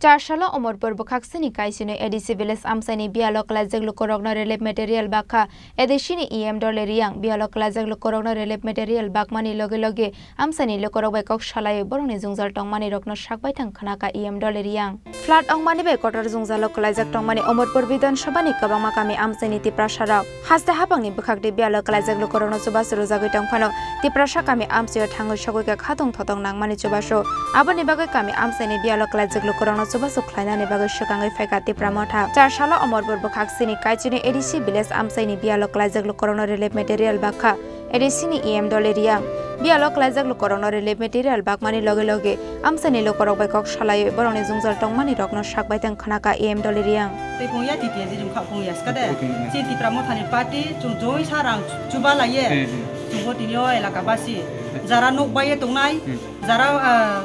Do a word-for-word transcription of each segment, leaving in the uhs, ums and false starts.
Char salo Omorpur bwkhaksini Kaisini A D C village amchaini biyalo kwlaijak lukurokno relief material bakha A D C ni E M Dolly Riang. Biyalo kwlaijak lukurokno relief material bakmani loge loge amchaini lukurok bai kok salaiwi borokni jwngjal tongmani rokno sakbai thang khwnakha E M Dolly Riang. Flood wngmani bai kotor jwngjalo kwlaijak tongmani Omorpur Bidhan Sabha ni kwbangma kami amchaini Tiprasa rok. Haste hapangni bwkhakni biyalo kwlaijak lukurokno chubachu rwjagwi tong phano Tiprasa kami amchaio thangwi sogwi kha khatong thotong nangmani chubachu. Aboni bagwi kami amchaini biyalo kwlaijak lukurokno chubachu khlainani bagwi swkangwi phaikha Tipra Motha. Char salo Omorpur bwkhaksini Kaichini A D C village amchaini biyalo kwlaijak lukurokno relief material bakha A D C ni E M Dolly Riang. Biyalo kwlaijak lukurokno relief material bakmani loge loge amchaini lukurok bai kok salaiwi borokni jwngjal tongmani rokno sakbai thang khwnakha E M Dolly Riang. Tei phung ya titi ya jijung kha phung ya ska de. Okay, yeah. Chini Tipra Mothani party chung joi sa rang chuba laiye. Hmm, hmm. Chungo tini o elaka basi. Jara nuk bai ye tongnai, hmm, jara, ah,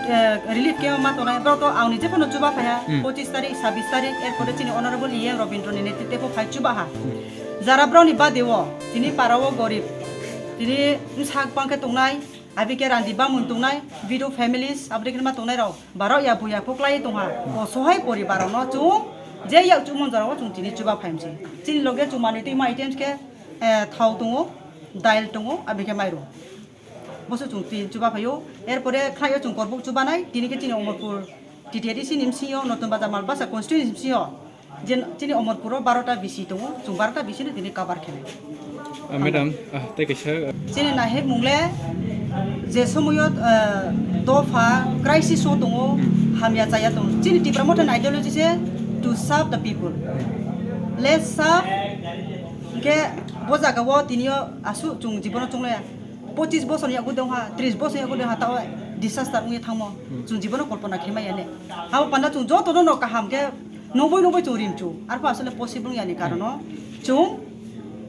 eh, relief camp ma tongnai, borok to aoni jephano chuba phaiha, hmm, pochis tarik, sabis tarik, erpore chini honorable E M Robindro ni netritwe pho phai chuba ha. Hmm. Jara borok ni bade o, tini para o gorib, tini bwsak bangkhe tongnai, abike randi bamung tongnai, widow families, aboni khe ma tongnai rok, borok ya buya phuklai tongha, o sohai poribar rok no chung je yak chumon jora o chung tini chuba phaimse. Chini loge chumani twi ma items khe, eh, thao tongo, dail tongo, abike mairung. Boso chung tin chuba phaio, erpore khlaio chung korbuk chubanai, tini khe chini Omorpur T T A D C ni bsingyo, Notun Bazar Malbasa constituency ni bsingyo, je chini Omorpuro barota B C tongo, chung barota B C no tini cover khenai. Ah, madam, ah, tei kaisa, ah. Chini nahik mungle je somoyo, ah, dopha crisis o tongo, hmm, hamya chaya tongo. Chini Tipra Mothani ideology se to serve the people. Let's serve. Hingke bo jaga o tini o asu chung jibono chunglaya. Pochis bosor ni yago dongha, tris bosor ni yago dongha, tao disaster wngya thangmo. Hmm. Chung jibono kolpona khe maya ne. Abo panda chung joto no kaham khe nongbai nongbai chung rimchu. Arpho asole possible wngya ni karon o. Hmm. Chung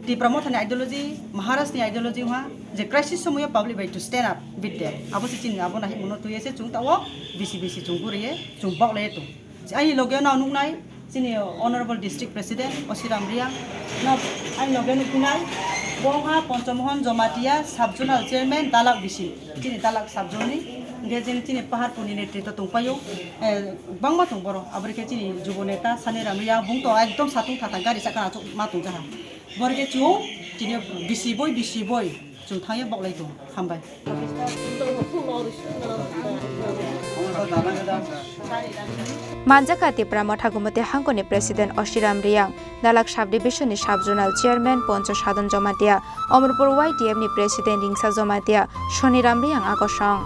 Tipra Mothani ideology, Maharaj ni ideology wngha, je crisis somoyo public bai to stand up with them. Abo se chini abo nahik mono tuye se chung tao bisi bisi chung guriye, chung baklaiye tong. Ani loge no nuknai chini Honorable District President Osiram Riang no ani loge nuknai, bo wngkha Ponchomohon Jomatia Sub Zonal Chairman Dalak bisi, chini Dalak Sub Zone ni, hingke chini, chini Paharpur ni netrito tongpaio, eh, bangma tong borok, aboni khe chini Jubo Neta Saniram Riang, bung to ekdom satung thatang gari chakka achuk ma tongjaha, borok khe chung chini bisi boi, bisi boi. Chwng thangwi boklai tongo. Hambai. Manjakha Tipra Motha Gumoti Hangkoni President Osiram Riang, Dalak Subdivision ni Sub Zonal Chairman Poncho Sadon Jomatia, Omorpur Y T F ni President Ringsa Jomatia, Soniram Riang Akosong.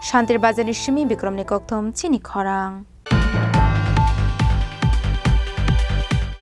Shantir Bazar ni simi Bikrom ni kokthum chini khorang.